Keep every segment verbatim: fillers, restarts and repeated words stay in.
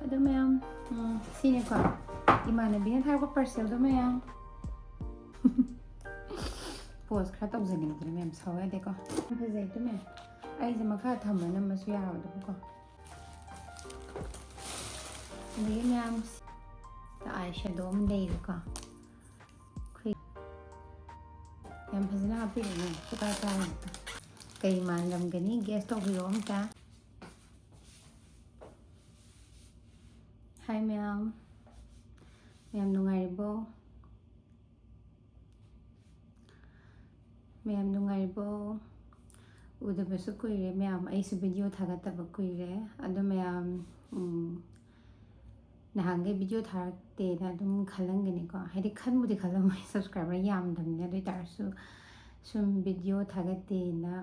ꯑꯗꯨ ꯃꯌꯥꯝ, ꯎꯝ, ꯁꯤꯅꯦꯀꯣ ꯏꯃꯥꯟꯅꯕꯤꯅ ꯊꯥꯔꯛꯄ parcelꯗꯣ ꯃꯌꯥꯝ꯫ Post ꯈꯔ ꯇꯧꯖꯅꯤꯡꯕꯗꯨꯅ ꯃꯌꯥꯝ ꯁꯥꯎ ꯌꯥꯗꯦꯀꯣ꯫ ꯌꯥꯝ ꯐꯖꯩ ꯑꯗꯨ ꯃꯌꯥꯝ꯫ ꯑꯩꯁꯦ ꯃꯈꯥ ꯊꯝꯕ ꯅꯝꯕꯁꯨ ꯌꯥꯕꯗꯨꯕꯨꯀꯣ꯫ ꯑꯗꯒꯤ ꯃꯌꯥꯝ eye shadow ꯑꯃ ꯂꯩꯔꯦꯀꯣ꯫ ꯑꯩꯈꯣꯏ ꯌꯥꯝ ꯐꯖꯅ ꯍꯥꯞꯄꯤꯔꯦꯅꯦ꯫ ꯁꯨꯀꯥ ꯆꯥꯔꯦ꯫ ꯀꯩ ꯃꯥꯜꯂꯝꯒꯅꯤ? Guess ꯇꯧꯕꯤꯔꯣ ꯑꯝꯇ꯫ Hi ꯃꯌꯥꯝ꯫ ꯃꯌꯥꯝ ꯅꯨꯡꯉꯥꯏꯔꯤꯕꯣ? ꯃꯌꯥꯝ ꯅꯨꯡꯉꯥꯏꯔꯤꯕꯣ? ꯎꯗꯕꯁꯨ ꯀꯨꯏꯔꯦ ꯃꯌꯥꯝ꯫ ꯑꯩꯁꯨ video ꯊꯥꯒꯠꯇꯕ ꯀꯨꯏꯔꯦ꯫ ꯑꯗꯣ ꯃꯌꯥꯝ, ꯎꯝ, ꯅꯍꯥꯟꯈꯩ video ꯊꯥꯔꯛꯇꯦꯅ ꯑꯗꯨꯝ ꯈꯜꯂꯝꯒꯅꯤꯀꯣ꯫ ꯍꯥꯏꯗꯤ ꯈꯟꯕꯨꯗꯤ ꯈꯜꯂꯝꯃꯣꯏ, subscriber ꯌꯥꯝꯗꯕꯅꯤꯅ꯫ ꯑꯗꯨ ꯑꯣꯏ ꯇꯥꯔꯁꯨ ꯁꯨꯝ video ꯊꯥꯒꯠꯇꯦꯅ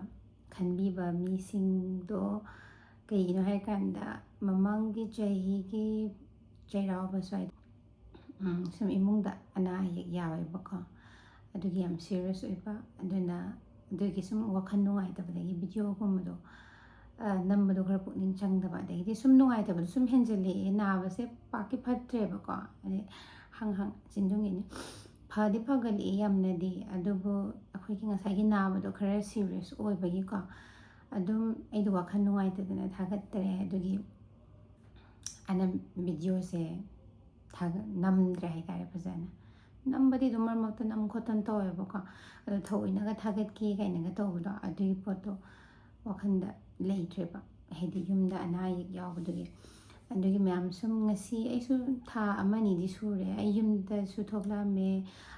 ꯈꯟꯕꯤꯕ ꯃꯤꯁꯤꯡꯗꯣ ꯀꯩꯒꯤꯅꯣ ꯍꯥꯏꯔꯀꯥꯟꯗ, ꯃꯃꯥꯡꯒꯤ ꯆꯍꯤꯒꯤ ꯆꯩꯔꯥꯎꯕ ꯁ꯭ꯋꯥꯏꯗ, ꯎꯝ, ꯁꯨꯝ ꯏꯃꯨꯡꯗ ꯑꯅꯥ ꯑꯌꯦꯛ ꯌꯥꯎꯋꯦꯕꯀꯣ꯫ ꯑꯗꯨꯒꯤ ꯌꯥꯝ serious ꯑꯣꯏꯕ꯫ ꯑꯗꯨꯅ ꯑꯗꯨꯒꯤ ꯁꯨꯝ ꯋꯥꯈꯜ ꯅꯨꯡꯉꯥꯏꯇꯕꯗꯒꯤ videoꯒꯨꯝꯕꯗꯣ, ꯑ, ꯅꯝꯕꯗꯣ ꯈꯔ ꯄꯨꯛꯅꯤꯡ ꯆꯪꯗꯕ, ꯑꯗꯒꯤꯗꯤ ꯁꯨꯝ ꯅꯨꯡꯉꯥꯏꯇꯕꯗꯣ ꯁꯨꯝ ꯍꯦꯟꯖꯜꯂꯛꯑꯦ꯫ ꯅꯥꯕꯁꯦ ꯄꯥꯛꯇꯤ ꯐꯠꯇ꯭ꯔꯦꯕꯀꯣ꯫ ꯑꯗꯩ ꯍꯪ ꯍꯪ ꯆꯤꯟꯗꯨꯡꯒꯤꯅꯤ꯫ ꯐꯗꯤ ꯐꯒꯠꯂꯛꯑꯦ ꯌꯥꯝꯅꯗꯤ, ꯑꯗꯨꯕꯨ ꯑꯩꯈꯣꯏꯒꯤ ꯉꯁꯥꯏꯒꯤ ꯅꯥꯕꯗꯣ ꯈꯔ serious ꯑꯣꯏꯕꯒꯤꯀꯣ, ꯑꯗꯨꯝ ꯑꯩꯗꯣ ꯋꯥꯈꯜ ꯅꯨꯡꯉꯥꯏꯇꯗꯅ ꯊꯥꯒꯠꯇꯔꯦ꯫ ꯑꯗꯨꯒꯤ ꯑꯅ videoꯁꯦ ꯊꯥꯒꯠ-, ꯅꯝꯗ꯭ꯔꯦ ꯍꯥꯏꯇꯥꯔꯦ ꯐꯖꯅ꯫ ꯅꯝꯕꯗꯤ ꯑꯗꯨꯝ ꯃꯔꯛ ꯃꯔꯛꯇ ꯅꯝ ꯈꯣꯠꯇꯅ ꯇꯧꯋꯦꯕꯀꯣ꯫ ꯑꯗꯣ ꯊꯑꯣꯏꯅꯒ ꯊꯥꯒꯠꯀꯦ ꯀꯥꯏꯅꯒ ꯇꯧꯕꯗꯣ, ꯑꯗꯨꯒꯤ ꯄꯣꯠꯇꯣ ꯋꯥꯈꯜꯗ ꯂꯩꯇ꯭ꯔꯦꯕ꯫ ꯍꯥꯏꯗꯤ ꯌꯨꯝꯗ ꯑꯅꯥ ꯑꯌꯦꯛ ꯌꯥꯎꯕꯗꯨꯒꯤ꯫ ꯑꯗꯨꯒꯤ ꯃꯌꯥꯝ ꯁꯨꯝ ꯉꯁꯤ ꯑꯩꯁꯨ ꯊꯥ ꯑꯃ ꯑꯅꯤꯗꯤ ꯁꯨꯔꯦ ꯑꯩ ꯌꯨꯝꯗꯁꯨ ꯊꯣꯛꯂꯛꯑꯝꯃꯦ꯫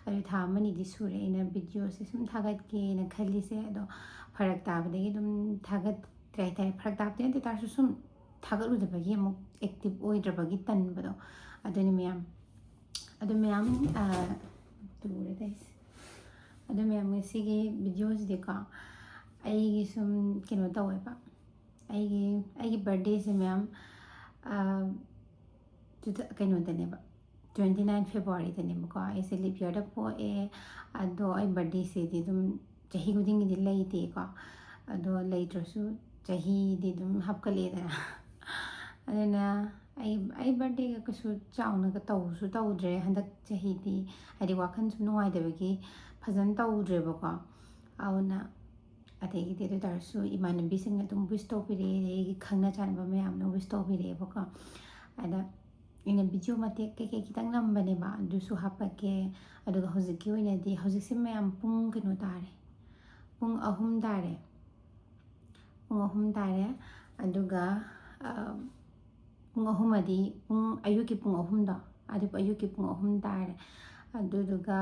ꯑꯗꯨ ꯊꯥ ꯑꯃ ꯑꯅꯤꯗꯤ ꯁꯨꯔꯦ ꯑꯩꯅ videoꯁꯦ ꯁꯨꯝ ꯊꯥꯒꯠꯀꯦꯅ ꯈꯜꯂꯤꯁꯦ꯫ ꯑꯗꯣ ꯐꯔꯛ ꯇꯥꯕꯗꯒꯤ ꯑꯗꯨꯝ ꯊꯥꯒꯠꯇ꯭ꯔꯦ ꯍꯥꯏꯇꯥꯔꯦ꯫ ꯐꯔꯛ ꯇꯥꯕꯗꯤ ꯅꯠꯇꯦ ꯇꯥꯔꯁꯨ ꯁꯨꯝ ꯊꯥꯒꯠꯂꯨꯗꯕꯒꯤ ꯑꯃꯨꯛ active ꯑꯣꯏꯗ꯭ꯔꯕꯒꯤ ꯇꯟꯕꯗꯣ꯫ ꯑꯗꯨꯅꯤ ꯃꯌꯥꯝ꯫ ꯑꯗꯨ ꯃꯌꯥꯝ, ꯑ, ꯇꯨꯔꯦ ꯇꯧꯔꯤꯁꯦ꯫ ꯑꯗꯨ ꯃꯌꯥꯝ ꯉꯁꯤꯒꯤ videoꯁꯤꯗꯤꯀꯣ ꯑꯩꯒꯤ ꯁꯨꯝ ꯀꯩꯅꯣ ꯇꯧꯋꯦꯕ꯫ ꯑꯩꯒꯤ, ꯑꯩꯒꯤ birthdayꯁꯦ ꯃꯌꯥꯝ, ꯑ, ꯇꯨ ꯊ-, ꯀꯩꯅꯣꯗꯅꯦꯕ, twenty nine Februaryꯗꯅꯦꯕꯀꯣ꯫ ꯑꯩꯁꯦ leap yearꯗ ꯄꯣꯛꯑꯦ꯫ ꯑꯗꯣ ꯑꯩ birthdayꯁꯤꯗꯤ ꯑꯗꯨꯝ ꯆꯍꯤ ꯈꯨꯗꯤꯡꯒꯤꯗꯤ ꯂꯩꯇꯦꯀꯣ꯫ ꯑꯗꯣ ꯂꯩꯇ꯭ꯔꯁꯨ ꯆꯍꯤꯗꯤ ꯑꯗꯨꯝ ꯍꯥꯞꯀꯠꯂꯛꯑꯦꯗꯅ꯫ ꯑꯗꯨꯅ ꯑꯩ ꯑꯩ ꯕꯥꯔꯗꯦꯒ ꯀꯩꯁꯨ ꯆꯥꯎꯅꯒ ꯇꯧꯁꯨ ꯇꯧꯗ꯭ꯔꯦ ꯍꯟꯗꯛ ꯆꯍꯤꯗꯤ, ꯍꯥꯏꯗꯤ ꯋꯥꯈꯜꯁꯨ ꯅꯨꯡꯉꯥꯏꯇꯕꯒꯤ ꯐꯖꯅ ꯇꯧꯗ꯭ꯔꯦꯕꯀꯣ꯫ ꯑꯗꯨꯅ ꯑꯗꯒꯤꯗꯤ ꯑꯗꯨ ꯑꯣꯏ ꯇꯥꯔꯁꯨ ꯏꯃꯥꯟꯅꯕꯤꯁꯤꯡꯅ ꯑꯗꯨꯝ ꯋꯤꯁ ꯇꯧꯕꯤꯔꯛꯑꯦ, ꯑꯗꯒꯤ ꯈꯪꯅ ꯆꯥꯟꯅꯕ ꯃꯌꯥꯝꯅ ꯋꯤꯁ ꯇꯧꯕꯤꯔꯛꯑꯦꯕꯀꯣ꯫ ꯑꯗ ꯑꯩꯅ ꯚꯤꯗꯤꯑꯣ ꯃꯇꯦꯛ ꯀꯩꯀꯩ ꯈꯤꯇꯪ ꯅꯝꯕꯅꯦꯕ, ꯑꯗꯨꯁꯨ ꯍꯥꯞꯄꯛꯀꯦ꯫ ꯑꯗꯨꯒ ꯍꯧꯖꯤꯛꯀꯤ ꯑꯣꯏꯅꯗꯤ, ꯍꯧꯖꯤꯛꯁꯦ ꯃꯌꯥꯝ ꯄꯨꯡ ꯀꯩꯅꯣ ꯇꯥꯔꯦ, ꯄꯨꯡ ꯑꯍꯨꯝ ꯇꯥꯔꯦ, ꯄꯨꯡ ꯑꯍꯨꯝ ꯇꯥꯔꯦ꯫ ꯑꯗꯨꯒ ꯄꯨꯡ ꯑꯍꯨꯝ ꯑꯗꯤ ꯄꯨꯡ, ꯑꯌꯨꯛꯀꯤ ꯄꯨꯡ ꯑꯍꯨꯝꯗꯣ, ꯑꯗꯨ ꯑꯌꯨꯛꯀꯤ ꯄꯨꯡ ꯑꯍꯨꯝ ꯇꯥꯔꯦ꯫ ꯑꯗꯨꯗꯨꯒ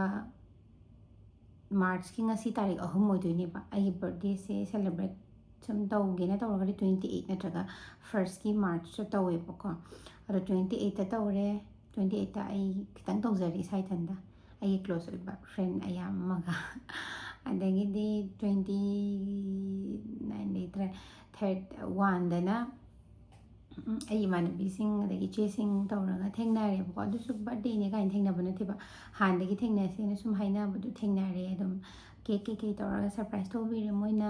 ꯃꯥꯔꯆꯀꯤ ꯉꯁꯤ ꯇꯥꯔꯤꯛ ꯑꯍꯨꯝ ꯑꯣꯏꯗꯣꯏꯅꯦꯕ꯫ ꯑꯩꯒꯤ ꯕꯥꯔꯗꯦꯁꯦ ꯁꯦꯂꯦꯕ꯭ꯔꯦꯠ ꯁꯨꯝ ꯇꯧꯒꯦꯅ ꯇꯧꯔꯒꯗꯤ twenty eight ꯅꯠꯇ꯭ꯔꯒ first ꯀꯤ ꯃꯥꯔꯆꯇ ꯇꯧꯋꯦꯕꯀꯣ꯫ ꯑꯗꯣ twenty eight ꯇ ꯇꯧꯔꯦ꯫ Twenty eight ꯇ ꯑꯩ ꯈꯤꯇꯪ ꯇꯧꯖꯔꯦ ꯏꯁꯥ ꯏꯊꯟꯇ, ꯑꯩꯒꯤ ꯀ꯭ꯂꯣꯁ ꯑꯣꯏꯕ ꯐ꯭ꯔꯦꯟ ꯑꯌꯥꯝꯕ ꯑꯃꯒ꯫ ꯑꯗꯒꯤꯗꯤ twenty nine ꯂꯩꯇ꯭ꯔꯦ, third, one ꯗꯅ ꯎꯝ, ꯑꯩ ꯏꯃꯥꯟꯅꯕꯤꯁꯤꯡ ꯑꯗꯒꯤ ꯏꯆꯦꯁꯤꯡ ꯇꯧꯔꯒ ꯊꯦꯡꯅꯔꯦꯕꯀꯣ꯫ ꯑꯗꯨꯁꯨ ꯕꯥꯔꯗꯦꯅꯦ ꯀꯥꯏꯅ ꯊꯦꯡꯅꯕ ꯅꯠꯇꯦꯕ, ꯍꯥꯟꯅꯗꯒꯤ ꯊꯦꯡꯅꯁꯦꯅ ꯁꯨꯝ ꯍꯥꯏꯅꯕꯗꯣ ꯊꯦꯡꯅꯔꯦ꯫ ꯑꯗꯨꯝ ꯀꯦꯛ ꯀꯩꯀꯩ ꯇꯧꯔꯒ ꯁꯔꯄ꯭ꯔꯥꯏꯁ ꯇꯧꯕꯤꯔꯦ ꯃꯣꯏꯅ꯫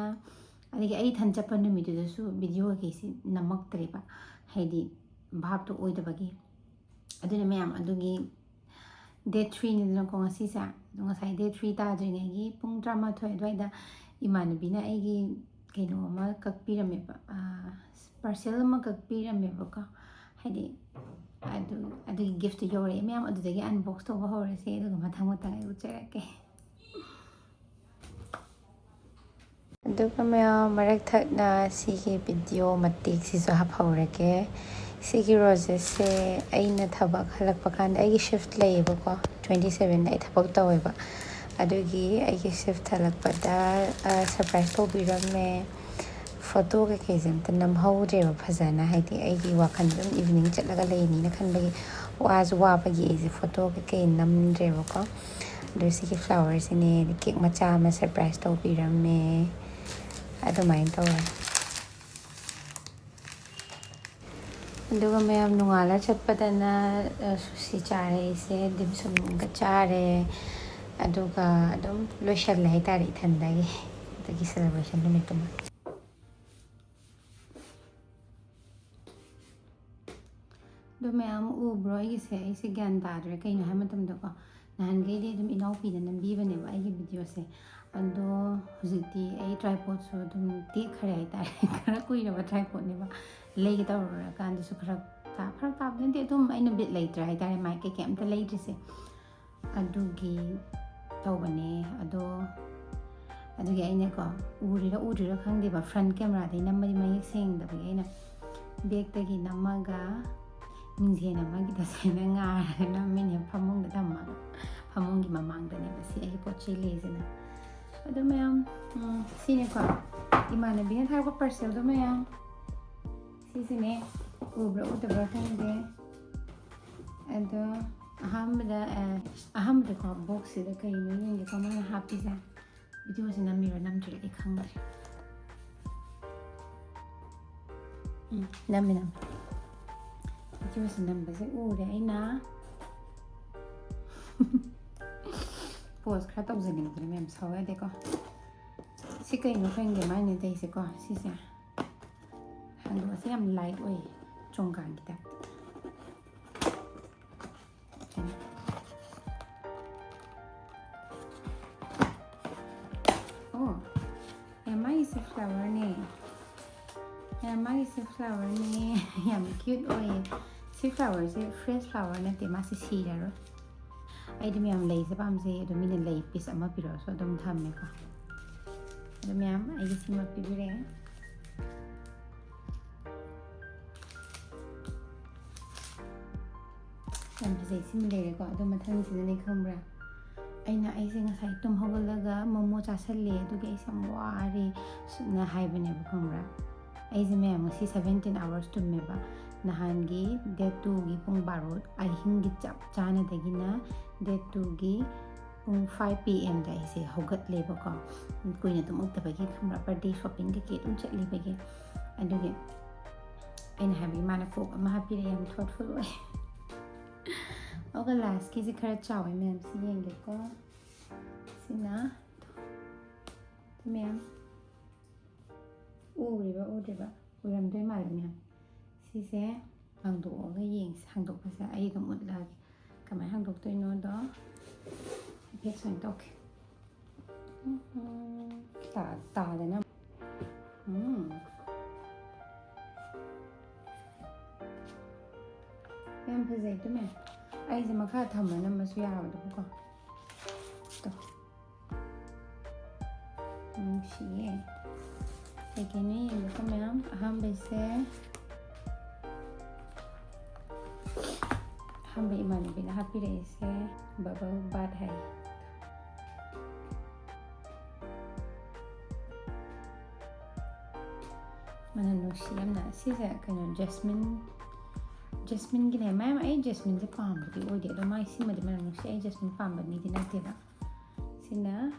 ꯑꯗꯒꯤ ꯑꯩ ꯏꯊꯟ ꯆꯠꯄ ꯅꯨꯃꯤꯠꯇꯨꯗꯁꯨ ꯚꯤꯗꯤꯑꯣ ꯀꯩꯀꯩꯁꯤ ꯅꯝꯃꯛꯇ꯭ꯔꯦꯕ, ꯍꯥꯏꯗꯤ ꯚꯥꯞꯇꯣ ꯑꯣꯏꯗꯕꯒꯤ꯫ ꯑꯗꯨꯅ ꯃꯌꯥꯝ, ꯑꯗꯨꯒꯤ ꯗꯦꯠ ꯊ꯭ꯔꯤꯅꯤꯗꯅꯀꯣ ꯉꯁꯤꯁꯦ꯫ ꯑꯗꯣ ꯉꯁꯥꯏ ꯗꯦꯠ ꯊ꯭ꯔꯤ ꯇꯥꯗ꯭ꯔꯤꯉꯩꯒꯤ ꯄꯨꯡ ꯇꯔꯥꯃꯥꯊꯣꯏ ꯑꯗꯨꯋꯥꯏꯗ ꯏꯃꯥꯟꯅꯕꯤꯅ ꯑꯩꯒꯤ ꯀꯩꯅꯣ ꯑꯃ ꯀꯛꯄꯤꯔꯝꯃꯦꯕ, ꯄꯥꯔꯁꯦꯜ ꯑꯃ ꯀꯛꯄꯤꯔꯝꯃꯦꯕꯀꯣ꯫ ꯍꯥꯏꯗꯤ ꯑꯗꯨ, ꯑꯗꯨꯒꯤ ꯒꯤꯐꯇꯨ ꯌꯧꯔꯛꯑꯦ ꯃꯌꯥꯝ꯫ ꯑꯗꯨꯗꯒꯤ ꯑꯟꯕꯣꯛꯁ ꯇꯧꯕ ꯍꯧꯔꯁꯦ, ꯑꯗꯨꯒ ꯃꯊꯪ ꯃꯊꯪ ꯑꯩ ꯎꯠꯆꯔꯛꯀꯦ꯫ ꯑꯗꯨꯒ ꯃꯌꯥꯝ, ꯃꯔꯛ ꯊꯠꯅ ꯁꯤꯒꯤ ꯚꯤꯗꯤꯑꯣ ꯃꯇꯦꯛꯁꯤꯁꯨ ꯍꯥꯞꯍꯧꯔꯒꯦ꯫ ꯁꯤꯒꯤ ꯔꯣꯁꯦꯁꯁꯦ ꯑꯩꯅ ꯊꯕꯛ ꯍꯜꯂꯛꯄ ꯀꯥꯟꯗ, ꯑꯩꯒꯤ ꯁꯤꯐ ꯂꯩꯌꯦꯕꯀꯣ, twenty seven ꯑꯩ ꯊꯕꯛ ꯇꯧꯋꯦꯕ꯫ ꯑꯗꯨꯒꯤ ꯑꯩꯒꯤ ꯁꯤꯐ ꯍꯜꯂꯛꯄꯗ ꯁꯔꯄ꯭ꯔꯥꯏꯁ ꯇꯧꯕꯤꯔꯝꯃꯦ꯫ ꯐꯣꯇꯣ ꯀꯩꯀꯩꯁꯦ ꯑꯝꯇ ꯅꯝꯍꯧꯗ꯭ꯔꯦꯕ ꯐꯖꯅ, ꯍꯥꯏꯗꯤ ꯑꯩꯒꯤ ꯋꯥꯈꯜꯗ ꯑꯗꯨꯝ ꯏꯚꯤꯅꯤꯡ ꯆꯠꯂꯒ ꯂꯩꯅꯤꯅ ꯈꯟꯕꯒꯤ, ꯋꯥꯁꯨ ꯋꯥꯕꯒꯤ ꯑꯩꯁꯦ ꯐꯣꯇꯣ ꯀꯩꯀꯩ ꯅꯝꯗ꯭ꯔꯦꯕꯀꯣ꯫ ꯑꯗꯨ ꯁꯤꯒꯤ ꯐ꯭ꯂꯥꯋꯔꯁꯤꯅꯦ, ꯀꯦꯛ ꯃꯆꯥ ꯑꯃ ꯁꯔꯄ꯭ꯔꯥꯏꯁ ꯇꯧꯕꯤꯔꯝꯃꯦ, ꯑꯗꯨꯃꯥꯏꯅ ꯇꯧꯔꯦ꯫ ꯑꯗꯨꯒ ꯃꯌꯥꯝ, ꯅꯣꯡꯉꯥꯜꯂ ꯆꯠꯄꯗꯅ, ꯑ, ꯁꯨꯁꯤ ꯆꯥꯔꯦ ꯑꯩꯁꯦ, ꯗꯤꯝ ꯁꯨꯝꯒ ꯆꯥꯔꯦ꯫ ꯑꯗꯨꯒ ꯑꯗꯨꯝ ꯂꯣꯏꯁꯜꯂꯦ ꯍꯥꯏꯇꯥꯔꯦ ꯏꯊꯟꯗꯒꯤ, ꯑꯗꯒꯤ ꯁꯦꯂꯦꯕ꯭ꯔꯦꯁꯟ ꯅꯨꯃꯤꯠꯇꯨꯃ꯫ ꯑꯗꯣ ꯃꯌꯥꯝ ꯎꯕ꯭ꯔꯣ? ꯑꯩꯒꯤꯁꯦ, ꯑꯩꯁꯦ ꯒ꯭ꯌꯥꯟ ꯇꯥꯗ꯭ꯔꯦ꯫ ꯀꯩꯅꯣ ꯍꯥꯏꯕ ꯃꯇꯝꯗꯀꯣ, ꯅꯍꯥꯟꯈꯩꯗꯤ ꯑꯗꯨꯝ ꯏꯅꯥꯎꯄꯤꯅ ꯅꯝꯕꯤꯕꯅꯦꯕ ꯑꯩꯒꯤ ꯚꯤꯗꯤꯑꯣꯁꯦ꯫ ꯑꯗꯣ ꯍꯧꯖꯤꯛꯇꯤ ꯑꯩ ꯇ꯭ꯔꯥꯏꯄꯣꯠꯁꯨ ꯑꯗꯨꯝ ꯇꯦꯛꯈ꯭ꯔꯦ ꯍꯥꯏꯇꯥꯔꯦ꯫ ꯈꯔ ꯀꯨꯏꯔꯕ ꯇ꯭ꯔꯥꯏꯄꯣꯠꯅꯦꯕ꯫ ꯂꯩꯒꯦ ꯇꯧꯔꯨꯔꯀꯥꯟꯗꯁꯨ ꯈꯔ ꯇꯥ-, ꯐꯔꯛ ꯇꯥꯕꯗꯤ ꯅꯠꯇꯦ, ꯑꯗꯨꯝ ꯑꯩꯅ ꯕꯤꯠ ꯂꯩꯇ꯭ꯔꯦ ꯍꯥꯏꯇꯥꯔꯦ, ꯃꯥꯏꯛ ꯀꯩꯀꯩ ꯑꯝꯇ ꯂꯩꯗ꯭ꯔꯤꯁꯦ꯫ ꯑꯗꯨꯒꯤ ꯇꯧꯕꯅꯦ꯫ ꯑꯗꯣ ꯑꯗꯨꯒꯤ ꯑꯩꯅꯀꯣ, ꯎꯔꯤꯔ ꯎꯗ꯭ꯔꯤꯔ ꯈꯪꯗꯦꯕ, ꯐ꯭ꯔꯟ ꯀꯦꯃꯦꯔꯥꯗꯩ ꯅꯝꯕꯗꯤ ꯃꯌꯦꯛ ꯁꯦꯡꯗꯕꯒꯤ ꯑꯩꯅ ꯕꯦꯛꯇꯒꯤ ꯅꯝꯃꯒ ꯃꯤꯡꯁꯦꯜ ꯑꯃꯒꯤ ꯇꯁꯦꯡꯅ ꯉꯥꯔꯒ ꯅꯝꯃꯤꯅꯦ, ꯐꯃꯨꯡꯗ ꯊꯝꯃꯒ꯫ ꯐꯃꯨꯡꯒꯤ ꯃꯃꯥꯡꯗꯅꯦꯕ ꯁꯤ ꯑꯩꯒꯤ ꯄꯣꯠ ꯆꯩ ꯂꯩꯁꯤꯅ꯫ ꯑꯗꯣ ꯃꯌꯥꯝ, ꯎꯝ, ꯁꯤꯅꯦꯀꯣ, ꯏꯃꯥꯟꯅꯕꯤꯅ ꯊꯥꯔꯛꯄ ꯄꯥꯔꯁꯦꯜꯗꯣ ꯃꯌꯥꯝ꯫ ꯁꯤꯁꯤꯅꯦ, ꯎꯕ꯭ꯔꯥ ꯎꯗꯕ꯭ꯔꯥ ꯈꯪꯗꯦ꯫ ꯑꯗꯣ ꯑꯍꯥꯟꯕꯗ, ꯑ, ꯑꯍꯥꯟꯕꯗꯀꯣ, ꯕꯣꯛꯁꯁꯤꯗ ꯀꯩꯅꯣ ꯌꯦꯡꯒꯦꯀꯣ ꯃꯥꯅ ꯍꯥꯞꯄꯤꯁꯦ꯫ ꯚꯤꯗꯤꯑꯣꯁꯦ ꯅꯝꯃꯤꯔꯣ ꯅꯝꯗ꯭ꯔꯤꯔꯣ ꯑꯩ ꯈꯪꯗ꯭ꯔꯦ꯫ ꯎꯝ, ꯅꯝꯃꯦ, ꯅꯝꯃꯦ꯫ ꯚꯤꯗꯤꯑꯣꯁꯦ ꯅꯝꯕꯁꯦ ꯎꯔꯦ ꯑꯩꯅ꯫ ꯄꯣꯁ ꯈꯔ ꯇꯧꯖꯅꯤꯡꯕꯗꯨꯅ ꯃꯌꯥꯝ ꯁꯥꯎ ꯌꯥꯗꯦꯀꯣ꯫ ꯁꯤ ꯀꯩꯅꯣ ꯈꯪꯗꯦ ꯃꯥꯏꯅꯦ ꯇꯩꯁꯦꯀꯣ, ꯁꯤꯁꯦ꯫ ꯍꯥꯡꯗꯣꯛꯑꯁꯦ, ꯌꯥꯝ ꯂꯥꯏꯠ ꯑꯣꯏꯌꯦ, ꯆꯣꯡꯒꯥꯡꯒꯤ ꯇꯥꯏꯞꯇ꯫ ꯑꯣ, ꯑꯦ, ꯃꯥꯒꯤꯁꯦ ꯐ꯭ꯂꯥꯋꯔꯅꯦ꯫ ꯑꯦ, ꯃꯥꯒꯤꯁꯦ ꯐ꯭ꯂꯥꯋꯔꯅꯦ꯫ ꯌꯥꯝ ꯀ꯭ꯌꯨꯠ ꯑꯣꯏꯌꯦ꯫ ꯁꯤ ꯐ꯭ꯂꯥꯋꯔꯁꯦ ꯐ꯭ꯔꯦꯁ ꯐ꯭ꯂꯥꯋꯔ ꯅꯠꯇꯦ, ꯃꯥꯁꯦ ꯁꯤꯔꯔꯣꯏ꯫ ꯑꯩꯗꯤ ꯃꯌꯥꯝ ꯂꯩꯁꯦ ꯄꯥꯝꯖꯩ, ꯑꯗꯣ ꯃꯤꯅ ꯂꯩ ꯄꯤꯁ ꯑꯃ ꯄꯤꯔꯛꯑꯁꯨ ꯑꯗꯨꯝ ꯊꯝꯃꯦꯀꯣ꯫ ꯑꯗꯣ ꯃꯌꯥꯝ, ꯑꯩꯒꯤ ꯁꯤꯃ ꯄꯤꯕꯤꯔꯛꯑꯦ꯫ ꯌꯥꯝ ꯐꯖꯩ, ꯁꯤꯃ ꯂꯩꯔꯦꯀꯣ꯫ ꯑꯗꯣ ꯃꯊꯪꯁꯤꯅꯅꯦ, ꯈꯪꯕ꯭ꯔꯥ, ꯑꯩꯅ, "ꯑꯩꯁꯦ ꯉꯁꯥꯏ ꯇꯨꯝ ꯍꯧꯒꯠꯂꯒ ꯃꯣꯃꯣ ꯆꯥꯁꯜꯂꯦ, ꯑꯗꯨꯒꯤ ꯑꯩꯁꯦ ꯌꯥꯝ ꯋꯥꯔꯦ" ꯁꯨꯝꯅ ꯍꯥꯏꯕꯅꯦꯕ, ꯈꯪꯕ꯭ꯔꯥ꯫ ꯑꯩꯁꯦ ꯃꯌꯥꯝ ꯉꯁꯤ seventeen hours ꯇꯨꯝꯃꯦꯕ꯫ ꯅꯍꯥꯟꯒꯤ date twoꯒꯤ ꯄꯨꯡ ꯕꯥꯔꯣ ꯑꯍꯤꯡꯒꯤ ꯆꯞ ꯆꯥꯅꯗꯒꯤꯅ date twoꯒꯤ ꯄꯨꯡ five P M ꯗ ꯑꯩꯁꯦ ꯍꯧꯒꯠꯂꯦꯕꯀꯣ꯫ ꯀꯨꯏꯅ ꯇꯨꯝꯃꯛꯇꯕꯒꯤ, ꯈꯪꯕ꯭ꯔꯥ, birthday shopping ꯀꯩꯀꯩ ꯑꯗꯨꯝ ꯆꯠꯂꯤꯕꯒꯤ꯫ ꯑꯗꯨꯒꯤ ꯑꯩꯅ ꯍꯥꯏꯕꯒꯤ ꯃꯥꯅ ꯀꯣꯛ ꯑꯃ ꯍꯥꯞꯄꯤꯔꯛꯑꯦ, ꯌꯥꯝ thoughtful ꯑꯣꯏ꯫ ꯑꯗꯨꯒ lastꯀꯤꯁꯦ ꯈꯔ ꯆꯥꯎꯋꯦ ꯃꯌꯥꯝ, ꯁꯤ ꯌꯦꯡꯒꯦꯀꯣ꯫ ꯁꯤꯅ ꯃꯌꯥꯝ ꯎꯔꯤꯕ ꯎꯗ꯭ꯔꯤꯕ? ꯎꯔꯝꯗꯣꯏ ꯃꯥꯜꯂꯦ ꯃꯌꯥꯝ꯫ ꯁꯤꯁꯦ ꯍꯥꯡꯗꯣꯛꯑꯒ ꯌꯦꯡꯁꯦ꯫ ꯍꯥꯡꯗꯣꯛꯄꯁꯦ ꯑꯩ ꯑꯗꯨꯝ ꯎꯠꯂꯛꯑꯒꯦ꯫ ꯀꯃꯥꯏꯅ ꯍꯥꯡꯗꯣꯛꯇꯣꯏꯅꯣꯗꯣ ꯍꯥꯏꯐꯦꯠ ꯁꯨꯃꯥꯏꯅ ꯇꯧꯒꯦ꯫ ꯎꯝ, ꯇꯥ- ꯇꯥꯗꯅ꯫ ꯎꯝ꯫ ꯌꯥꯝ ꯐꯖꯩ, ꯇꯨꯃꯦ꯫ ꯑꯩꯁꯦ ꯃꯈꯥ ꯊꯝꯃ ꯅꯝꯕꯁꯨ ꯌꯥꯕꯗꯨꯕꯨꯀꯣ꯫ ꯇꯣ꯫ ꯅꯨꯡꯁꯤꯌꯦ꯫ ꯀꯩꯀꯩꯅꯣ ꯌꯦꯡꯒꯦꯀꯣ ꯃꯌꯥꯝ꯫ ꯑꯍꯥꯟꯕꯩꯁꯦ, ꯑꯍꯥꯟꯕ ꯏꯃꯥꯟꯅꯕꯤꯅ ꯍꯥꯞꯄꯤꯔꯛꯏꯁꯦ bubble bath ꯍꯥꯏ꯫ ꯃꯅꯝ ꯅꯨꯡꯁꯤ ꯌꯥꯝꯅ꯫ ꯁꯤꯁꯦ ꯀꯩꯅꯣ, jasmine, jasmineꯒꯤꯅꯦ꯫ ꯃꯌꯥꯝ ꯑꯩ jasmineꯁꯦ ꯄꯥꯝꯕꯗꯤ ꯑꯣꯏꯗꯦ, ꯑꯗꯣ ꯃꯥꯏ ꯁꯤꯃꯗꯤ ꯃꯅꯝ ꯅꯨꯡꯁꯤ꯫ ꯑꯩ jasmine ꯄꯥꯝꯕ ꯃꯤꯗꯤ ꯅꯠꯇꯦꯕ꯫ ꯁꯤꯅ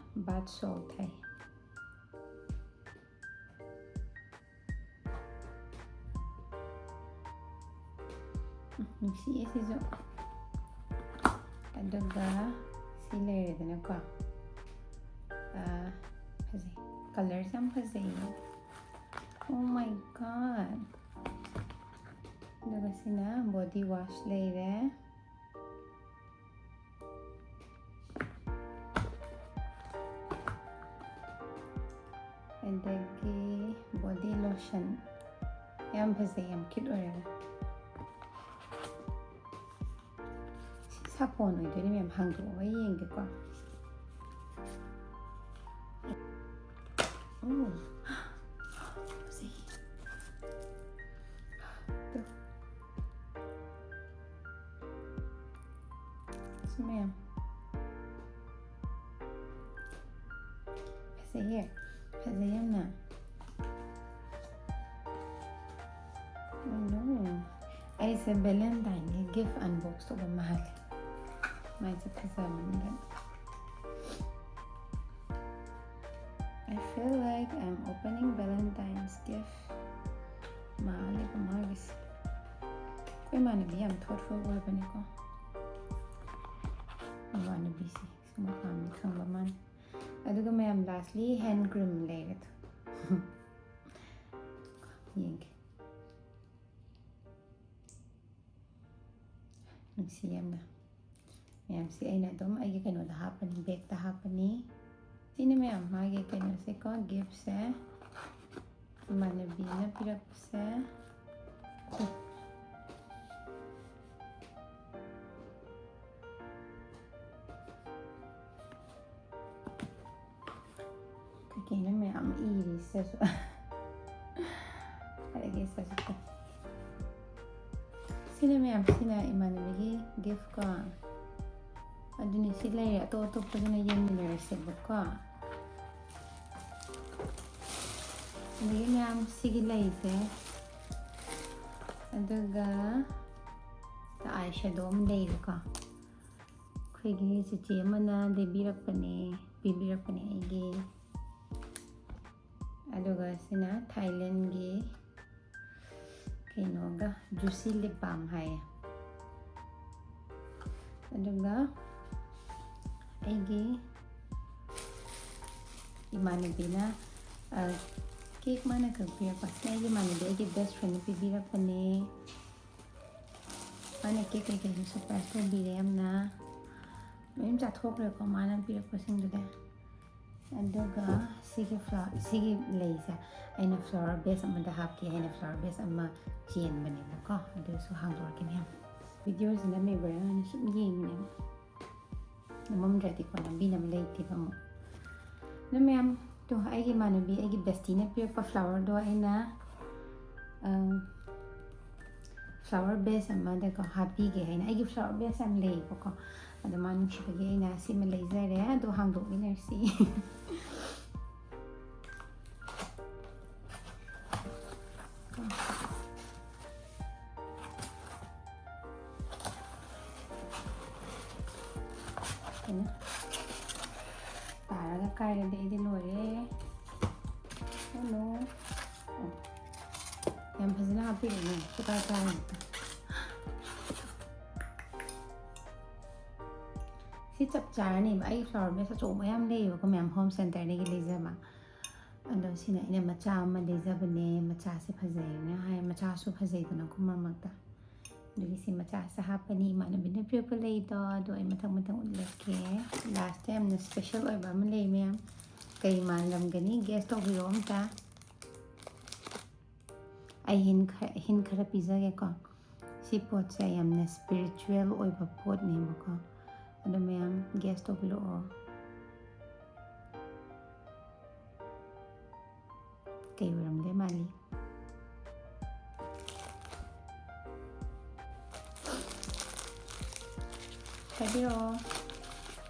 bath salt ꯍꯥꯏ꯫ ꯎꯝ, ꯅꯨꯡꯁꯤꯌꯦ ꯁꯤꯁꯨ꯫ ꯑꯗꯨꯒ ꯁꯤ ꯂꯩꯔꯦꯗꯅꯀꯣ꯫ ꯑꯥ, ꯐꯖꯩ꯫ Colourꯁꯦ ꯌꯥꯝ ꯐꯖꯩꯌꯦ꯫ Oh my God! ꯑꯗꯨꯒ ꯁꯤꯅ body wash ꯂꯩꯔꯦ꯫ ꯑꯗꯒꯤ body lotion꯫ ꯌꯥꯝ ꯐꯖꯩ, ꯌꯥꯝ cute ꯑꯣꯏꯔꯒ꯫ ꯁꯤ ꯁꯥꯄꯣꯟ ꯑꯣꯏꯗꯣꯏꯅꯤ ꯃꯌꯥꯝ, ꯍꯥꯡꯗꯣꯛꯑꯒ ꯌꯦꯡꯒꯦꯀꯣ꯫ ꯑꯣ, ꯐꯖꯩ꯫ ꯇꯨ꯫ ꯁꯤ ꯃꯌꯥꯝ꯫ ꯐꯖꯩꯌꯦ꯫ ꯐꯖꯩ ꯌꯥꯝꯅ꯫ Oh no. ꯑꯩꯁꯦ Valentineꯒꯤ gift unbox ꯇꯧꯕ ꯃꯥꯜꯂꯦ꯫ ꯃꯥꯏꯁꯦ ꯐꯖꯕꯅꯤꯅ꯫ I feel like I'm opening Valentine's gift ꯃꯥꯜꯂꯦꯕ ꯃꯥꯒꯤꯁꯦ꯫ ꯑꯩꯈꯣꯏ ꯏꯃꯥꯟꯅꯕꯤ ꯌꯥꯝ thoughtful ꯑꯣꯏꯕꯅꯤꯀꯣ꯫ ꯏꯃꯥꯟꯅꯕꯤꯁꯦ ꯁꯨꯝꯕ ꯄꯥꯝꯃꯤ ꯈꯪꯕ ꯃꯥꯅ꯫ ꯑꯗꯨꯒ ꯃꯌꯥꯝ, lastly hand cream ꯂꯩꯔꯦ꯫ ꯌꯦꯡꯒꯦ꯫ ꯅꯨꯡꯁꯤ ꯌꯥꯝꯅ꯫ ꯃꯌꯥꯝꯁꯤ ꯑꯩꯅ ꯑꯗꯨꯝ ꯑꯩꯒꯤ ꯀꯩꯅꯣꯗ ꯍꯥꯞꯄꯅꯤ, ꯕꯦꯛꯇ ꯍꯥꯞꯄꯅꯤ꯫ ꯁꯤꯅꯤ ꯃꯌꯥꯝ ꯃꯥꯒꯤ ꯀꯩꯅꯣꯁꯦꯀꯣ, ꯒꯤꯐꯁꯦ꯫ ꯏꯃꯥꯟꯅꯕꯤꯅ ꯄꯤꯔꯛꯄꯁꯦ꯫ ꯀꯩꯀꯩꯅꯣ ꯃꯌꯥꯝ ꯏꯔꯤ ꯁꯤꯗꯁꯨ꯫ ꯍꯥꯏꯔꯒꯦ ꯁꯤꯗꯁꯨ꯫ ꯁꯤꯅ ꯃꯌꯥꯝ, ꯁꯤꯅ ꯏꯃꯥꯟꯅꯕꯤꯒꯤ ꯒꯤꯐ ꯀꯣ꯫ ꯑꯗꯨꯅꯤ, ꯁꯤ ꯂꯩꯔꯦ꯫ ꯑꯇꯣꯞ ꯑꯇꯣꯞꯄꯗꯨꯅ ꯌꯦꯡꯃꯤꯟꯅꯔꯁꯦꯕꯀꯣ꯫ ꯑꯗꯒꯤ ꯃꯌꯥꯝ ꯁꯤꯒꯤ ꯂꯩꯁꯦ꯫ ꯑꯗꯨꯒ ꯑꯥꯏ ꯁꯦꯗꯣ ꯑꯃ ꯂꯩꯔꯦꯀꯣ꯫ ꯑꯩꯈꯣꯏꯒꯤ ꯆꯤꯆꯦ ꯑꯃꯅ ꯂꯩꯕꯤꯔꯛꯄꯅꯦ, ꯄꯤꯕꯤꯔꯛꯄꯅꯦ ꯑꯩꯒꯤ꯫ ꯑꯗꯨꯒ ꯁꯤꯅ ꯊꯥꯏꯂꯦꯟꯒꯤ ꯀꯩꯅꯣꯒ, ꯖꯨꯁꯤ ꯂꯤꯞ ꯕꯥꯝ ꯍꯥꯏꯌꯦ꯫ ꯑꯗꯨꯒ ꯑꯩꯒꯤ ꯏꯃꯥꯟꯅꯕꯤꯅ, ꯑ, ꯀꯦꯛ ꯃꯥꯅ ꯀꯛꯄꯤꯔꯛꯄꯁꯤꯅ ꯑꯩꯒꯤ ꯏꯃꯥꯟꯅꯕꯤ, ꯑꯩꯒꯤ ꯕꯦꯁ ꯐ꯭ꯔꯦꯟꯅ ꯄꯤꯕꯤꯔꯛꯄꯅꯦ꯫ ꯃꯥꯅ ꯀꯦꯛ ꯀꯩꯀꯩꯁꯨ ꯁꯔꯄ꯭ꯔꯥꯏꯁ ꯇꯧꯕꯤꯔꯦ ꯌꯥꯝꯅ꯫ ꯂꯣꯏꯅ ꯆꯥꯊꯣꯛꯈ꯭ꯔꯦꯀꯣ ꯃꯥꯅ ꯄꯤꯔꯛꯄꯁꯤꯡꯗꯨꯗꯤ꯫ ꯑꯗꯨꯒ ꯁꯤꯒꯤ ꯐ꯭ꯂꯥ-, ꯁꯤꯒꯤ ꯂꯩꯁꯦ ꯑꯩꯅ ꯐ꯭ꯂꯥꯋꯔ ꯕꯦꯁ ꯑꯃꯗ ꯍꯥꯞꯀꯦ ꯍꯥꯏꯅ ꯐ꯭ꯂꯥꯋꯔ ꯕꯦꯁ ꯑꯃ ꯆꯦꯟꯕꯅꯦꯕꯀꯣ꯫ ꯑꯗꯨꯁꯨ ꯍꯥꯡꯗꯣꯔꯛꯀꯦ ꯃꯌꯥꯝ꯫ ꯚꯤꯗꯤꯑꯣꯁꯤ ꯅꯝꯃꯤꯕ꯭ꯔꯥꯅ ꯁꯨꯝ ꯌꯦꯡꯉꯤꯅꯦꯕ꯫ ꯅꯝꯃꯝꯗ꯭ꯔꯗꯤꯀꯣ ꯅꯝꯕꯤꯅꯕ ꯂꯩꯇꯦꯕ ꯑꯃꯨꯛ꯫ ꯑꯗꯨ ꯃꯌꯥꯝ, ꯇꯣ, ꯑꯩꯒꯤ ꯏꯃꯥꯟꯅꯕꯤ, ꯑꯩꯒꯤ ꯕꯦꯁꯇꯤꯅ ꯄꯤꯔꯛꯄ ꯐ꯭ꯂꯥꯋꯔꯗꯣ ꯑꯩꯅ, ꯑ, ꯐ꯭ꯂꯥꯋꯔ ꯕꯦꯁ ꯑꯃꯗꯀꯣ ꯍꯥꯞꯄꯤꯒꯦ ꯍꯥꯏꯅ꯫ ꯑꯩꯒꯤ ꯐ꯭ꯂꯥꯋꯔ ꯕꯦꯁ ꯌꯥꯝ ꯂꯩꯌꯦꯕꯀꯣ꯫ ꯑꯗꯣ ꯃꯥ ꯅꯨꯡꯁꯤꯕꯒꯤ ꯑꯩꯅ ꯁꯤꯃ ꯂꯩꯖꯔꯦ꯫ ꯑꯗꯣ ꯍꯥꯡꯗꯣꯛꯃꯤꯟꯅꯔꯁꯤ꯫ ꯀꯩꯅꯣ? ꯇꯥꯔꯒ ꯀꯥꯏꯔꯗꯤ ꯑꯩꯗꯤ ꯂꯣꯏꯔꯦ꯫ Oh no. ꯑꯣ꯫ ꯌꯥꯝ ꯐꯖꯅ ꯍꯥꯞꯄꯤꯔꯛꯑꯦ꯫ ꯁꯨꯀꯥꯏ ꯀꯥꯏꯔꯦ꯫ ꯁꯤ ꯆꯞ ꯆꯥꯔꯅꯦꯕ꯫ ꯑꯩ ꯐ꯭ꯂꯥꯋꯔ ꯕꯦꯁ ꯑꯆꯧꯕ ꯌꯥꯝ ꯂꯩꯌꯦꯕꯀꯣ, ꯃꯌꯥꯝ ꯍꯣꯝ ꯁꯦꯟꯇꯔꯗꯒꯤ ꯂꯩꯖꯕ꯫ ꯑꯗꯣ ꯁꯤꯅ ꯑꯩꯅ ꯃꯆꯥ ꯑꯃ ꯂꯩꯖꯕꯅꯦ꯫ ꯃꯆꯥꯁꯦ ꯐꯖꯩꯅ ꯍꯥꯏ, ꯃꯆꯥꯁꯨ ꯐꯖꯩꯗꯅꯀꯣ ꯃꯔꯛ ꯃꯔꯛꯇ꯫ ꯑꯗꯨꯒꯤ ꯁꯤ ꯃꯆꯥꯁꯦ ꯍꯥꯞꯄꯅꯤ, ꯏꯃꯥꯟꯅꯕꯤꯅ ꯄꯤꯔꯛꯄ ꯂꯩꯗꯣ꯫ ꯑꯗꯣ ꯑꯩ ꯃꯊꯪ ꯃꯊꯪ ꯎꯠꯂꯛꯀꯦ꯫ ꯂꯥꯁꯇ ꯌꯥꯝꯅ ꯁ꯭ꯄꯦꯁꯦꯜ ꯑꯣꯏꯕ ꯑꯃ ꯂꯩ ꯃꯌꯥꯝ꯫ ꯀꯩ ꯃꯥꯜꯂꯝꯒꯅꯤ? ꯒꯦꯁ ꯇꯧꯕꯤꯔꯛꯑꯣ ꯑꯝꯇ꯫ ꯑꯩ ꯍꯤꯟ ꯈꯔ ꯍꯤꯟ ꯈꯔ ꯄꯤꯖꯒꯦꯀꯣ꯫ ꯁꯤ ꯄꯣꯠꯁꯦ ꯌꯥꯝꯅ ꯁ꯭ꯄꯤꯔꯤꯆꯨꯋꯦꯜ ꯑꯣꯏꯕ ꯄꯣꯠꯅꯦꯕꯀꯣ꯫ ꯑꯗꯣ ꯃꯌꯥꯝ ꯒꯦꯁ ꯇꯧꯕꯤꯔꯛꯑꯣ꯫ ꯀꯩ ꯑꯣꯏꯔꯝꯗꯣꯏ ꯃꯥꯜꯂꯤ? ꯍꯥꯏꯕꯤꯔꯛꯑꯣ꯫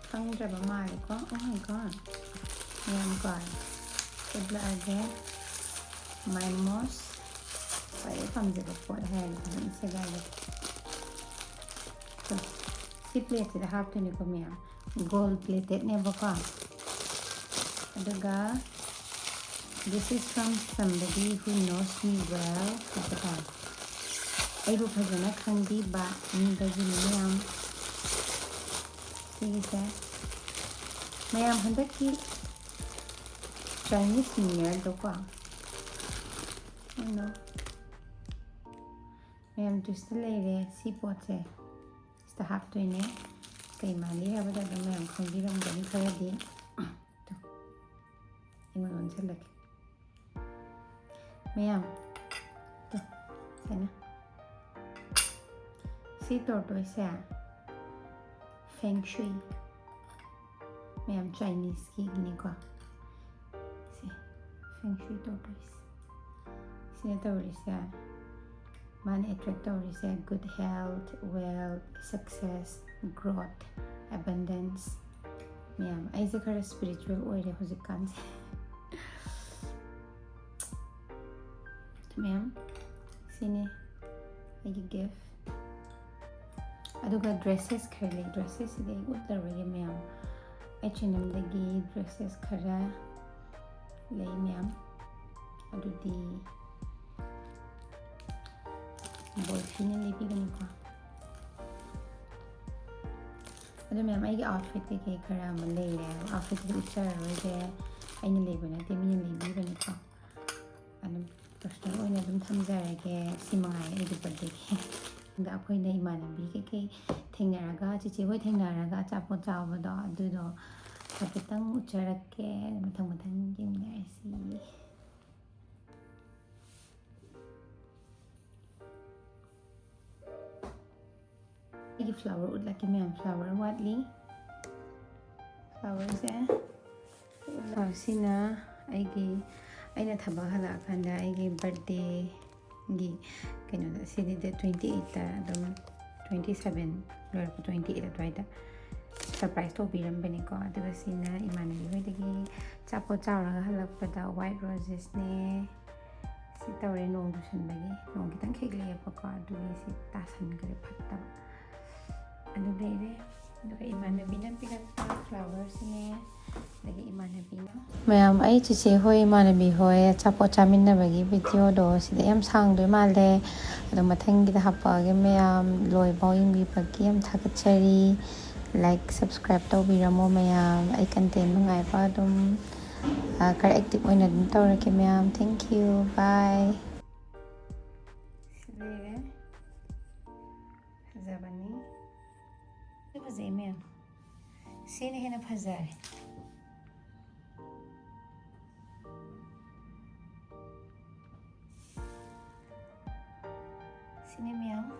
ꯈꯪꯗ꯭ꯔꯕ ꯃꯥꯜꯂꯦꯀꯣ꯫ Oh my God꯫ ꯌꯥꯝ ꯀꯣ꯫ ꯎꯠꯂꯛꯑꯒꯦ꯫ My most ꯈ꯭ꯋꯥꯏꯗꯒꯤ ꯄꯥꯝꯖꯕ ꯄꯣꯠ ꯍꯥꯏꯔꯒꯗꯤ ꯁꯦꯒꯥꯏꯕ꯫ ꯁꯤ ꯄ꯭ꯂꯦꯠꯁꯤꯗ ꯍꯥꯞꯇꯣꯏꯅꯤꯀꯣ ꯃꯌꯥꯝ꯫ ꯒꯣꯜ ꯄ꯭ꯂꯦꯇꯦꯠꯅꯦꯕꯀꯣ꯫ ꯑꯗꯨꯒ "This is from somebody who knows me well" ꯍꯥꯏꯕ ꯇꯥꯔꯦ꯫ ꯑꯩꯕꯨ ꯐꯖꯅ ꯈꯪꯕꯤꯕ ꯃꯤꯗꯒꯤꯅꯤ ꯃꯌꯥꯝ꯫ ꯁꯤꯒꯤꯁꯦ ꯃꯌꯥꯝ ꯍꯟꯗꯛꯀꯤ Chinese New Yearꯗꯣꯀꯣ꯫ ꯑꯩꯅ ꯃꯌꯥꯝ ꯇ꯭ꯋꯤꯁꯇ ꯂꯩꯔꯦ ꯁꯤ ꯄꯣꯠꯁꯦ꯫ ꯁꯤꯗ ꯍꯥꯞꯇꯣꯏꯅꯦ꯫ ꯀꯩ ꯃꯥꯜꯂꯤ ꯍꯥꯏꯕꯗ ꯑꯗꯨꯝ ꯃꯌꯥꯝ ꯈꯪꯕꯤꯔꯝꯒꯅꯤ ꯈꯔꯗꯤ꯫ ꯇꯨ, ꯑꯩꯉꯣꯟꯗ ꯑꯣꯟꯁꯤꯜꯂꯒꯦ꯫ ꯃꯌꯥꯝ, ꯇꯨ, ꯁꯨꯃꯥꯏꯅ꯫ ꯁꯤ tortoiseꯁꯦ feng shui, ꯃꯌꯥꯝ Chineseꯀꯤꯅꯤꯀꯣ꯫ ꯁꯤ feng shui tortoise꯫ ꯁꯤꯅ ꯇꯧꯔꯤꯁꯦ, ꯃꯥꯅ attract ꯇꯧꯔꯤꯁꯦ good health, wealth, success, growth, abundance ꯃꯌꯥꯝ꯫ ꯑꯩꯁꯦ ꯈꯔ spiritual ꯑꯣꯏꯔꯦ ꯍꯧꯖꯤꯛꯀꯥꯟꯁꯦ꯫ ꯃꯌꯥꯝ, ꯁꯤꯅꯤ ꯑꯩꯒꯤ gift꯫ ꯑꯗꯨꯒ dresses ꯈꯔ ꯂꯩ꯫ Dressesꯁꯤꯗꯤ ꯑꯩ ꯎꯠꯂꯔꯣꯏꯒꯦ ꯃꯌꯥꯝ꯫ H and Mꯗꯒꯤ dresses ꯈꯔ ꯂꯩ ꯃꯌꯥꯝ꯫ ꯑꯗꯨꯗꯤ boyfriendꯅ ꯂꯩꯕꯤꯕꯅꯤꯀꯣ꯫ ꯑꯗꯨ ꯃꯌꯥꯝ, ꯑꯩꯒꯤ outfit ꯀꯩꯀꯩ ꯈꯔ ꯑꯃ ꯂꯩꯔꯦ꯫ Outfitꯇꯨꯗꯤ ꯎꯠꯆꯔꯔꯣꯏꯒꯦ꯫ ꯑꯩꯅ ꯂꯩꯕ ꯅꯠꯇꯦ, ꯃꯤꯅ ꯂꯩꯕꯤꯕꯅꯤꯀꯣ꯫ ꯑꯗꯨꯝ personal ꯑꯣꯏꯅ ꯑꯗꯨꯝ ꯊꯝꯖꯔꯒꯦ꯫ ꯁꯤ ꯃꯉꯥꯏꯔꯦ ꯑꯩꯒꯤ birthdayꯒꯤ꯫ ꯑꯗ ꯑꯩꯈꯣꯏꯅ ꯏꯃꯥꯟꯅꯕꯤ ꯀꯩꯀꯩ ꯊꯦꯡꯅꯔꯒ, ꯆꯤꯆꯦ ꯍꯣꯏ ꯊꯦꯡꯅꯔꯒ ꯑꯆꯥꯄꯣꯠ ꯆꯥꯕꯗꯣ, ꯑꯗꯨꯗꯣ ꯍꯥꯏꯐꯦꯠꯇꯪ ꯎꯠꯆꯔꯛꯀꯦ꯫ ꯃꯊꯪ ꯃꯊꯪ ꯌꯦꯡꯃꯤꯟꯅꯔꯁꯤ꯫ ꯑꯩꯒꯤ flower ꯎꯠꯂꯛꯀꯦ ꯃꯌꯥꯝ, flower ꯋꯥꯠꯂꯤ꯫ Flowerꯁꯦ, flowerꯁꯤꯅ ꯑꯩꯒꯤ, ꯑꯩꯅ ꯊꯕꯛ ꯍꯜꯂꯛꯑꯀꯥꯟꯗ ꯑꯩꯒꯤ birthdayꯒꯤ ꯀꯩꯅꯣꯗ, ꯁꯤꯗꯤ date twenty eightꯇ, ꯑꯗꯨꯝ twenty seven ꯂꯣꯏꯔꯛꯄ twenty eight ꯑꯗꯨꯋꯥꯏꯗ surprise ꯇꯧꯕꯤꯔꯝꯕꯅꯤꯀꯣ꯫ ꯑꯗꯨꯒ ꯁꯤꯅ ꯏꯃꯥꯟꯅꯕꯤ ꯍꯣꯏꯗꯒꯤ ꯑꯆꯥꯄꯣꯠ ꯆꯥꯎꯔꯒ ꯍꯜꯂꯛꯄꯗ white rosesꯅꯦ꯫ ꯁꯤ ꯇꯧꯔꯦ, ꯅꯣꯡ ꯆꯨꯁꯟꯕꯒꯤ ꯅꯣꯡ ꯈꯤꯇꯪ ꯈꯤꯛꯂꯛꯑꯦꯕꯀꯣ, ꯑꯗꯨꯒꯤ ꯁꯤ ꯇꯥꯁꯟꯈ꯭ꯔꯦ, ꯐꯠꯇꯕ꯫ ꯑꯗꯨ ꯂꯩꯔꯦ꯫ ꯑꯗꯨꯒ ꯏꯃꯥꯟꯅꯕꯤꯅ ꯄꯤꯔꯛꯄ flowerꯁꯤꯅꯦ꯫ ꯑꯗꯒꯤ ꯏꯃꯥꯟꯅꯕꯤꯅ, ꯃꯌꯥꯝ, ꯑꯩ ꯆꯤꯆꯦ ꯍꯣꯏ, ꯏꯃꯥꯟꯅꯕꯤ ꯍꯣꯏ ꯑꯆꯥꯄꯣꯠ ꯆꯥꯃꯤꯟꯅꯕꯒꯤ videoꯗꯣ ꯁꯤꯗ ꯌꯥꯝ ꯁꯥꯡꯗꯣꯏ ꯃꯥꯜꯂꯦ꯫ ꯑꯗꯣ ꯃꯊꯪꯒꯤꯗ ꯍꯥꯞꯄꯛꯑꯒꯦ ꯃꯌꯥꯝ꯫ ꯂꯣꯏꯐꯥꯎ ꯌꯦꯡꯕꯤꯕꯒꯤ ꯌꯥꯝ ꯊꯥꯒꯠꯆꯔꯤ꯫ Like, subscribe ꯇꯧꯕꯤꯔꯝꯃꯣ ꯃꯌꯥꯝ꯫ ꯑꯩ content ꯅꯨꯡꯉꯥꯏꯕ ꯑꯗꯨꯝ, ꯑ, ꯈꯔ active ꯑꯣꯏꯅ ꯑꯗꯨꯝ ꯇꯧꯔꯛꯀꯦ ꯃꯌꯥꯝ꯫ Thank you. Bye. ꯁꯤ ꯂꯩꯔꯦ꯫ ꯐꯖꯕꯅꯤ꯫ ꯁꯤ ꯐꯖꯩ ꯃꯌꯥꯝ꯫ ꯁꯤꯅ ꯍꯦꯟꯅ ꯐꯖꯔꯦ꯫ ꯁꯤꯅꯦ ꯃꯌꯥꯝ꯫